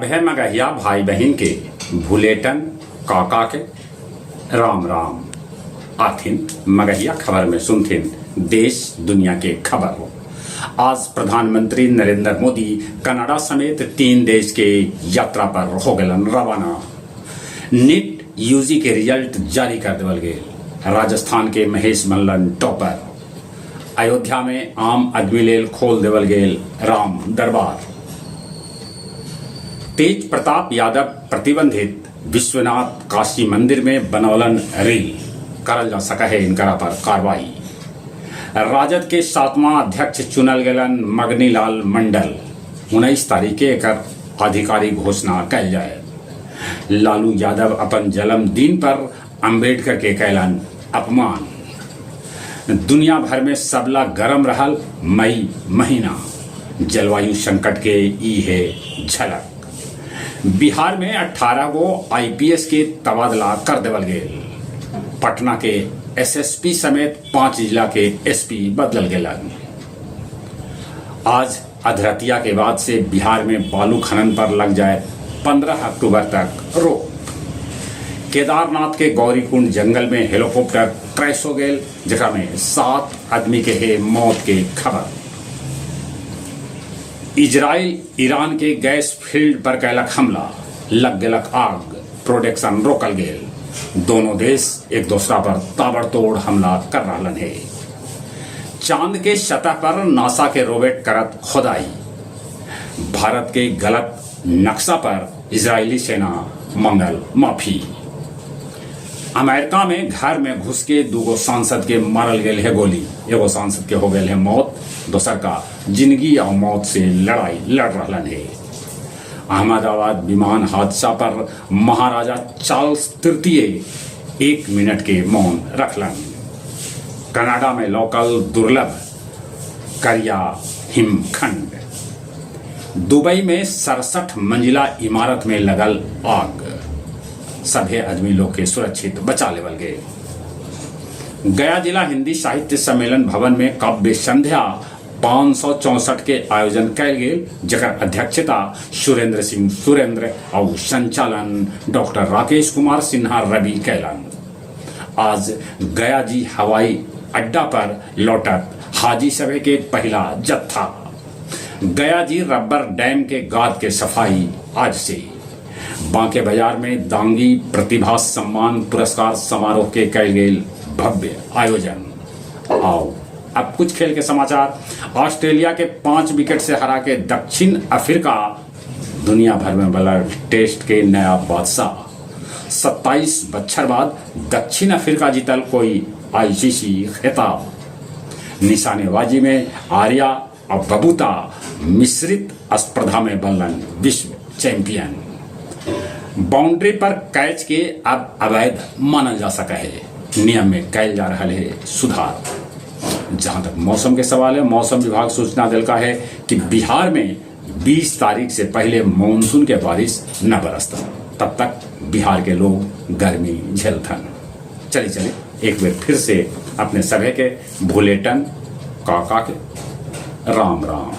सभे मगहिया भाई बहिन के भुलेटन काका के राम राम। आथिन मगहिया खबर में सुनथिन देश दुनिया के खबर हो। आज प्रधानमंत्री नरेंद्र मोदी कनाडा समेत तीन देश के यात्रा पर हो गलन रवाना। नीट यूजी के रिजल्ट जारी कर देवल गेल। राजस्थान के महेश बनलन टॉपर। अयोध्या में आम आदमी लेल खोल देवल गेल राम दरबार। तेज प्रताप यादव प्रतिबंधित विश्वनाथ काशी मंदिर में बनौलन रील, करल जा सका है इनकरा पर कार्रवाई। राजद के सातवां अध्यक्ष चुनल गेलन मगनीलाल मंडल। 19 तारीख के एकर आधिकारिक घोषणा कैल जाए। लालू यादव अपन जन्मदिन पर अंबेडकर के कैलन अपमान। दुनिया भर में सबला गरम रहल मई महीना, जलवायु संकट के ई है झलक। बिहार में 18 गो आईपीएस के तबादला कर देवल गेल। पटना के एसएसपी समेत 5 जिला के एसपी बदलल गेलन। आज अधरतिया के बाद से बिहार में बालू खनन पर लग जाए 15 अक्टूबर तक रोक। केदारनाथ के गौरीकुंड जंगल में हेलीकॉप्टर क्रैश हो गए, जेकरा में 7 आदमी के है मौत के खबर। इजराइल ईरान के गैस फील्ड पर कैलक हमला, लग गेलक आग, प्रोडक्शन रोकल गेल। दोनों देश एक दूसरा पर ताबड़तोड़ हमला कर रहलन है। चांद के सतह पर नासा के रोबोट करत खुदाई। भारत के गलत नक्शा पर इजरायली सेना मांगल माफी। अमेरिका में घर में घुस के दूगो सांसद के मारल गेल है गोली। एगो सांसद के हो गए है मौत, दोसर का जिंदगी और मौत से लड़ाई लड़ रहलन है। अहमदाबाद विमान हादसा पर महाराजा चार्ल्स तृतीय 1 मिनट के मौन रखलन। कनाडा में लोकल दुर्लभ करिया हिमखंड। दुबई में 67 मंजिला इमारत में लगल आग, सभे आदमी लोग के सुरक्षित बचा लेवल गए। गया जिला हिंदी साहित्य सम्मेलन भवन में काव्य संध्या 564 के आयोजन कैल गेल, जकर अध्यक्षता सुरेंद्र सिंह सुरेंद्र और संचालन डॉक्टर राकेश कुमार सिन्हा रवि कैलन। आज गया जी हवाई अड्डा पर लौटत हाजी सभे के पहला जत्था। गया जी रबर डैम के गाद के सफाई आज से। बांके बाजार में दांगी प्रतिभा सम्मान पुरस्कार समारोह के कैल गेल भव्य आयोजन। आओ अब कुछ खेल के समाचार। ऑस्ट्रेलिया के 5 विकेट से हरा के दक्षिण अफ्रीका दुनिया भर में बना टेस्ट के नया बादशाह। 27 बच्छर बाद दक्षिण अफ्रीका जीतल कोई आईसीसी खिताब। निशानेबाजी में आर्या और बबूता मिश्रित स्पर्धा में बनलन विश्व चैंपियन। बाउंड्री पर कैच के अब अवैध मानल जा सका है, नियम में कैल जा रहा है सुधार। जहां तक मौसम के सवाल है, मौसम विभाग सूचना दिलका है कि बिहार में 20 तारीख से पहले मानसून के बारिश न बरसता, तब तक बिहार के लोग गर्मी झेलथन। चलिए चलिए एक बार फिर से अपने सभे के भुलेटन काका के राम राम।